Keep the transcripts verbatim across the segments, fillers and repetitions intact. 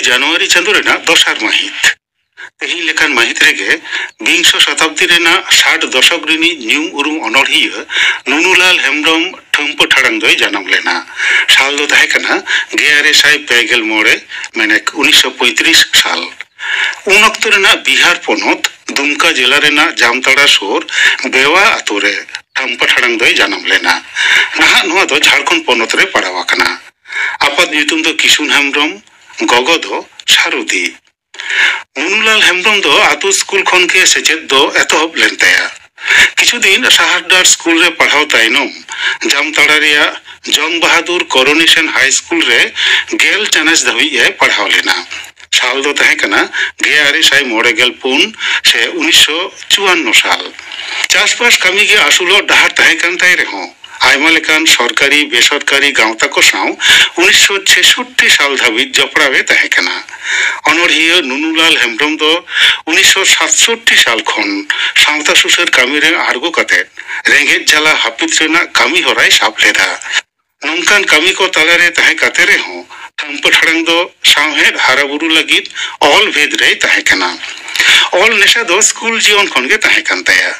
ᱡᱟᱱᱩᱣᱟᱨᱤ ᱪᱟᱸᱫᱳ ᱨᱮᱱᱟᱜ ᱫᱚᱥᱟᱨ ᱢᱟᱹᱦᱤᱛ᱾ ᱛᱮᱦᱮᱧ ᱞᱮᱠᱟᱱ ᱢᱟᱹᱦᱤᱛ ᱨᱮᱜᱮ ᱵᱤᱝᱥᱚ ᱥᱚᱛᱟᱵᱫᱤ ᱨᱮᱱᱟᱜ ᱥᱟᱴ ᱫᱚᱥᱚᱠ ᱨᱤᱱᱤᱡ ᱧᱩᱢ ᱩᱨᱩᱢ ᱚᱱᱚᱬᱦᱤᱭᱟᱹ ᱱᱩᱱᱩᱞᱟᱞ ᱦᱮᱢᱵᱽᱨᱚᱢ ᱴᱷᱟᱹᱢᱯᱟᱹ ᱴᱷᱟᱲᱟᱝ ᱫᱚᱭ ᱡᱟᱱᱟᱢ ᱞᱮᱱᱟ᱾ ᱥᱟᱞ ᱫᱚ ᱛᱟᱦᱮᱸ ᱠᱟᱱᱟ ᱜᱮᱞ ᱟᱨᱮ ᱥᱟᱭ ᱯᱮ ᱜᱮᱞ ᱢᱚᱬᱮ, ᱢᱮᱱᱮᱠ ᱩᱱᱤᱥᱥᱚ ᱯᱚᱸᱭᱛᱨᱤᱥ ᱥᱟᱞ᱾ ᱩᱱ ᱚᱠᱛᱚ ᱨᱮᱱᱟᱜ ᱵᱤᱦᱟᱨ ᱯᱚᱱᱚᱛ ᱫᱩᱢᱠᱟ ᱡᱮᱞᱟ ᱨᱮᱱᱟᱜ ᱡᱟᱢᱛᱟᱲᱟ ᱥᱩᱨ ᱵᱮᱣᱟ ᱟᱛᱳ ᱨᱮ ᱴᱷᱟᱹᱢᱯᱟᱹ ᱴᱷᱟᱲᱟᱝ ᱫᱚᱭ ᱡᱟᱱᱟᱢ ᱞᱮᱱᱟ᱾ ᱱᱟᱦᱟᱜ ᱱᱚᱣᱟ ᱫᱚ ᱡᱷᱟᱲᱠᱷᱚᱸᱰ ᱯᱚᱱᱚᱛ ᱨᱮ ᱯᱟᱲᱟᱣ ᱟᱠᱟᱱᱟ᱾ ᱟᱯᱟᱛ ᱧᱩᱛᱩᱢ ᱫᱚ ᱠᱤᱥᱩᱱ ᱦᱮᱢᱵᱽᱨᱚᱢ, ᱜᱚᱜᱚ ᱫᱚ ᱥᱟᱨᱚᱫᱤ᱾ ᱢᱩᱱᱩᱞᱟᱞ ᱦᱮᱢᱵᱽᱨᱚᱢ ᱫᱚ ᱟᱛᱳ ᱥᱠᱩᱞ ᱠᱷᱚᱱ ᱜᱮ ᱥᱮᱪᱮᱫ ᱫᱚ ᱮᱛᱚᱦᱚᱵ ᱞᱮᱱ ᱛᱟᱭᱟ᱾ ᱠᱤᱪᱷᱩ ᱫᱤᱱ ᱥᱟᱦᱟᱨᱰᱟᱦᱟᱨ ᱥᱠᱩᱞ ᱨᱮ ᱯᱟᱲᱦᱟᱣ ᱛᱟᱭᱱᱚᱢ, ᱡᱟᱢᱛᱟᱲᱟ ᱨᱮᱭᱟᱜ ᱡᱚᱝ ᱵᱟᱦᱟᱫᱩᱨ ᱠᱚᱨᱳᱱᱮᱥᱚᱱ ᱦᱟᱭ ᱥᱠᱩᱞ ᱨᱮ ᱜᱮᱞ ᱪᱟᱱᱟᱪ ᱫᱷᱟᱹᱵᱤᱡ ᱮ ᱯᱟᱲᱦᱟᱣ ᱞᱮᱱᱟ᱾ ᱥᱟᱞ ᱫᱚ ᱛᱟᱦᱮᱸ ᱠᱟᱱᱟ ᱜᱮᱞ ᱟᱨᱮ ᱥᱟᱭ ᱢᱚᱬᱮ ᱜᱮᱞ ᱯᱩᱱ ᱥᱮ ᱩᱱᱤᱥᱥᱚ ᱪᱩᱣᱟᱱᱱᱚ ᱥᱟᱞ᱾ ᱪᱟᱥᱵᱟᱥ ᱠᱟᱹᱢᱤ ᱜᱮ ᱟᱹᱥᱩᱞᱚᱜ ᱰᱟᱦᱟᱨ ᱛᱟᱦᱮᱸ ᱠᱟᱱ ᱛᱟᱭ ᱨᱮᱦᱚᱸ, ᱟᱭᱢᱟ ᱞᱮᱠᱟᱱ ᱥᱚᱨᱠᱟᱨᱤ ᱵᱮᱥᱚᱨᱠᱟᱨᱤ ᱜᱟᱶᱛᱟ ᱠᱚ ᱥᱟᱶ ᱩᱱᱤᱥᱥᱚ ᱪᱷᱮᱥᱚᱴᱴᱤ ᱥᱟᱞ ᱫᱷᱟᱹᱵᱤᱡ ᱡᱚᱯᱲᱟᱣ ᱮ ᱛᱟᱦᱮᱸ ᱠᱟᱱᱟ᱾ ᱚᱱᱚᱬᱦᱤᱭᱟᱹ ᱱᱩᱱᱩᱞᱟᱞ ᱦᱮᱢᱵᱽᱨᱚᱢ ᱫᱚ ᱩᱱᱤᱥᱥᱚ ᱥᱟᱛᱥᱚᱴᱴᱤ ᱥᱟᱞ ᱠᱷᱚᱱ ᱥᱟᱶᱛᱟ ᱥᱩᱥᱟᱹᱨ ᱠᱟᱹᱢᱤ ᱨᱮ ᱟᱬᱜᱚ ᱠᱟᱛᱮ ᱨᱮᱸᱜᱮᱡ ᱡᱟᱞᱟ ᱦᱟᱹᱯᱤᱫ ᱨᱮᱱᱟᱜ ᱠᱟᱹᱢᱤ ᱦᱚᱨᱟᱭ ᱥᱟᱵ ᱞᱮᱫᱟ᱾ ᱱᱚᱝᱠᱟᱱ ᱠᱟᱹᱢᱤ ᱠᱚ ᱛᱟᱞᱟᱨᱮ ᱛᱟᱦᱮᱸ ᱠᱟᱛᱮ ᱨᱮᱦᱚᱸ, ᱴᱷᱟᱹᱢᱯᱟᱹ ᱴᱷᱟᱲᱟᱝ ᱫᱚ ᱥᱟᱶᱦᱮᱫ ᱦᱟᱨᱟᱵᱩᱨᱩ ᱞᱟᱹᱜᱤᱫ ᱚᱞ ᱵᱷᱮᱫ ᱨᱮᱭ ᱛᱟᱦᱮᱸ ᱠᱟᱱᱟ᱾ ᱚᱞ ᱱᱮᱥᱟ ᱫᱚ ᱥᱠᱩᱞ ᱡᱤᱭᱚᱱ ᱠᱷᱚᱱ ᱜᱮ ᱛᱟᱦᱮᱸ ᱠᱟᱱ ᱛᱟᱭᱟ᱾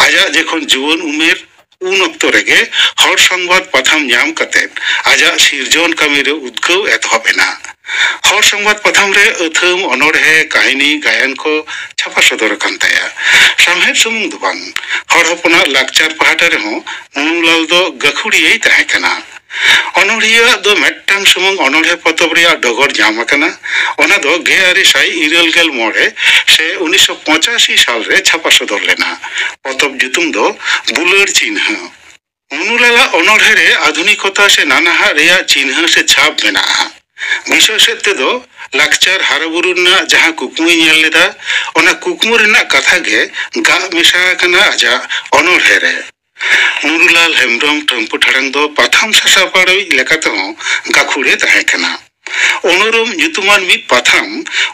ᱟᱡᱟᱜ ᱡᱚᱠᱷᱚᱱ ᱡᱩᱣᱟᱹᱱ ᱩᱢᱮᱨ, ᱩᱱ ᱚᱠᱛᱚ ᱨᱮᱜᱮ ᱦᱚᱲ ᱥᱚᱝᱵᱟᱫ ᱯᱟᱛᱷᱟᱢ ᱧᱟᱢ ᱠᱟᱛᱮ ᱟᱡᱟᱜ ᱥᱤᱨᱡᱚᱱ ᱠᱟᱹᱢᱤ ᱨᱮ ᱩᱫᱽᱜᱟᱹᱣ ᱮᱛᱚᱦᱚᱵ ᱮᱱᱟ᱾ ᱦᱚᱲ ᱥᱚᱝᱵᱟᱫ ᱯᱟᱛᱷᱟᱢ ᱨᱮ ᱟᱹᱛᱷᱟᱹᱢ, ᱚᱱᱚᱬᱦᱮ, ᱠᱟᱹᱦᱱᱤ, ᱜᱟᱭᱟᱱ ᱠᱚ ᱪᱷᱟᱯᱟ ᱥᱚᱫᱚᱨ ᱟᱠᱟᱱ ᱛᱟᱭᱟ᱾ ᱥᱟᱶᱦᱮᱫ ᱥᱩᱢᱩᱝ ᱫᱚ ᱵᱟᱝ, ᱦᱚᱲ ᱦᱚᱯᱚᱱᱟᱜ ᱞᱟᱠᱪᱟᱨ ᱯᱟᱦᱴᱟ ᱨᱮᱦᱚᱸ ᱱᱩᱱᱩᱞᱟᱞ ᱫᱚ ᱜᱟᱹᱠᱷᱩᱲᱤᱭᱟᱹᱭ ᱛᱟᱦᱮᱸ ᱠᱟᱱᱟ᱾ ᱚᱱᱚᱬᱦᱤᱭᱟᱹᱣᱟᱜ ᱫᱚ ᱢᱤᱫᱴᱟᱝ ᱥᱩᱢᱩᱝ ᱚᱱᱚᱬᱦᱮ ᱯᱚᱛᱚᱵ ᱨᱮᱭᱟᱜ ᱰᱚᱜᱚᱨ ᱧᱟᱢ ᱟᱠᱟᱱᱟ᱾ ᱚᱱᱟ ᱫᱚ ᱜᱮᱞ ᱟᱨᱮ ᱥᱟᱭ ᱤᱨᱟᱹᱞ ᱜᱮᱞ ᱢᱚᱬᱮ ᱥᱮ ᱩᱱᱤᱥᱥᱚ ᱯᱚᱸᱪᱟᱥᱤ ᱥᱟᱞ ᱨᱮ ᱪᱷᱟᱯᱟ ᱥᱚᱫᱚᱨ ᱞᱮᱱᱟ᱾ ᱯᱚᱛᱚᱵ ᱧᱩᱛᱩᱢ ᱫᱚ ᱫᱩᱞᱟᱹᱲ ᱪᱤᱱᱦᱟᱹ᱾ ᱢᱩᱱᱩᱞᱟᱞᱟᱜ ᱚᱱᱚᱬᱦᱮ ᱨᱮ ᱟᱫᱷᱩᱱᱤᱠᱚᱛᱟ ᱥᱮ ᱱᱟᱱᱟᱦᱟᱜ ᱨᱮᱭᱟᱜ ᱪᱤᱱᱦᱟᱹ ᱥᱮ ᱪᱷᱟᱯ ᱢᱮᱱᱟᱜᱼᱟ᱾ ᱵᱤᱥᱚᱭ ᱥᱮᱫ ᱛᱮᱫᱚ ᱞᱟᱠᱪᱟᱨ ᱦᱟᱨᱟᱵᱩᱨᱩ ᱨᱮᱱᱟᱜ ᱡᱟᱦᱟᱸ ᱠᱩᱠᱢᱩᱭ ᱧᱮᱞ ᱞᱮᱫᱟ, ᱚᱱᱟ ᱠᱩᱠᱢᱩ ᱨᱮᱱᱟᱜ ᱠᱟᱛᱷᱟ ᱜᱮ ᱜᱟᱜ ᱢᱮᱥᱟ ᱟᱠᱟᱱᱟ ᱟᱡᱟᱜ ᱚᱱᱚᱬᱦᱮ ᱨᱮ᱾ ᱱᱩᱨᱩᱞᱟᱞ ᱦᱮᱢᱵᱽᱨᱚᱢ ᱴᱷᱟᱹᱢᱯᱩ ᱴᱷᱟᱲᱟᱝ ᱫᱚ ᱯᱟᱛᱷᱟᱢ ᱥᱟᱥᱟᱯᱲᱟᱣᱤᱡ ᱞᱮᱠᱟᱛᱮᱦᱚᱸ ᱜᱟᱹᱠᱷᱩᱲᱮ ᱛᱟᱦᱮᱸ ᱠᱟᱱᱟ᱾ ᱚᱱᱚᱨᱚᱢ ᱧᱩᱛᱩᱢᱟᱱ ᱢᱤᱫ ᱯᱟᱛᱷᱟᱢ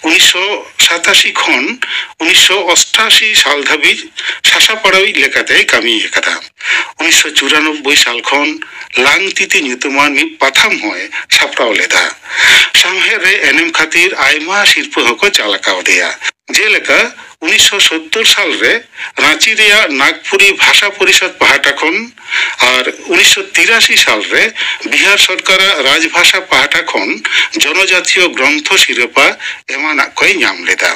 ᱩᱱᱤᱥᱥᱚ ᱥᱟᱛᱟᱥᱤ ᱠᱷᱚᱱ ᱩᱱᱤᱥᱥᱚ ᱚᱥᱴᱟᱥᱤ ᱥᱟᱞ ᱫᱷᱟᱹᱵᱤᱡ ᱥᱟᱥᱟᱯᱲᱟᱣᱤᱡ ᱞᱮᱠᱟᱛᱮᱭ ᱠᱟᱹᱢᱤ ᱟᱠᱟᱫᱟ᱾ ᱩᱱᱤᱥᱥᱚ ᱪᱩᱨᱟᱱᱚᱵᱵᱳᱭ ᱥᱟᱞ ᱠᱷᱚᱱ ᱞᱟᱝ ᱛᱤᱛᱤ ᱧᱩᱛᱩᱢᱟᱱ ᱢᱤᱫ ᱯᱟᱛᱷᱟᱢ ᱦᱚᱸᱭ ᱥᱟᱯᱲᱟᱣ ᱞᱮᱫᱟ᱾ ᱥᱟᱶᱦᱮᱫ ᱨᱮ ᱮᱱᱮᱢ ᱠᱷᱟᱹᱛᱤᱨ ᱟᱭᱢᱟ ᱥᱤᱨᱯᱟᱹ ᱦᱚᱸᱠᱚ ᱪᱟᱞ ᱟᱠᱟᱣᱫᱮᱭᱟ᱾ ᱡᱮᱞᱮᱠᱟ, ᱩᱱᱤᱥᱥᱚ ᱥᱚᱛᱛᱚᱨ ᱥᱟᱞ ᱨᱮ ᱨᱟᱸᱪᱤ ᱨᱮᱭᱟᱜ ᱱᱟᱜᱽᱯᱩᱨᱤ ᱵᱷᱟᱥᱟ ᱯᱚᱨᱤᱥᱚᱫᱽ ᱯᱟᱦᱴᱟ ᱠᱷᱚᱱ ᱟᱨ ᱩᱱᱤᱥᱥᱚ ᱛᱤᱨᱟᱥᱤ ᱥᱟᱞ ᱨᱮ ᱵᱤᱦᱟᱨ ᱥᱚᱨᱠᱟᱨᱟᱜ ᱨᱟᱡᱽᱵᱷᱟᱥᱟ ᱯᱟᱦᱴᱟ ᱠᱷᱚᱱ ᱡᱚᱱᱚᱡᱟᱛᱤᱭᱚ ᱜᱨᱚᱱᱛᱷᱚ ᱥᱤᱨᱯᱟᱹ ᱮᱢᱟᱱᱟᱜ ᱠᱚᱭ ᱧᱟᱢ ᱞᱮᱫᱟ᱾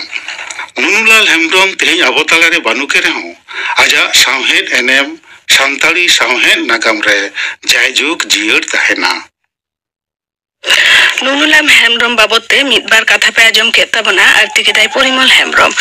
ᱱᱩᱱᱩᱞᱟᱞ ᱦᱮᱢᱵᱽᱨᱚᱢ ᱛᱮᱦᱮᱧ ᱟᱵᱚ ᱛᱟᱞᱟᱨᱮ ᱵᱟᱹᱱᱩᱜ ᱮ ᱨᱮᱦᱚᱸ, ᱟᱡᱟᱜ ᱥᱟᱶᱦᱮᱫ ᱮᱱᱮᱢ ᱥᱟᱱᱛᱟᱲᱤ ᱥᱟᱶᱦᱮᱫ ᱱᱟᱜᱟᱢ ᱨᱮ ᱡᱟᱭᱡᱩᱜᱽ ᱡᱤᱭᱟᱹᱲ ᱛᱟᱦᱮᱱᱟ᱾ ᱱᱩᱱᱩᱞᱟᱞ ᱦᱮᱢᱵᱽᱨᱚᱢ ᱵᱟᱵᱚᱫ ᱛᱮ ᱢᱤᱫ ᱵᱟᱨ ᱠᱟᱛᱷᱟ ᱯᱮ ᱟᱸᱡᱚᱢ ᱠᱮᱫ ᱛᱟᱵᱚᱱᱟ, ᱟᱨ ᱛᱤᱠᱤᱫᱟᱭ ᱯᱚᱨᱤᱢᱚᱞ ᱦᱮᱢᱵᱽᱨᱚᱢ᱾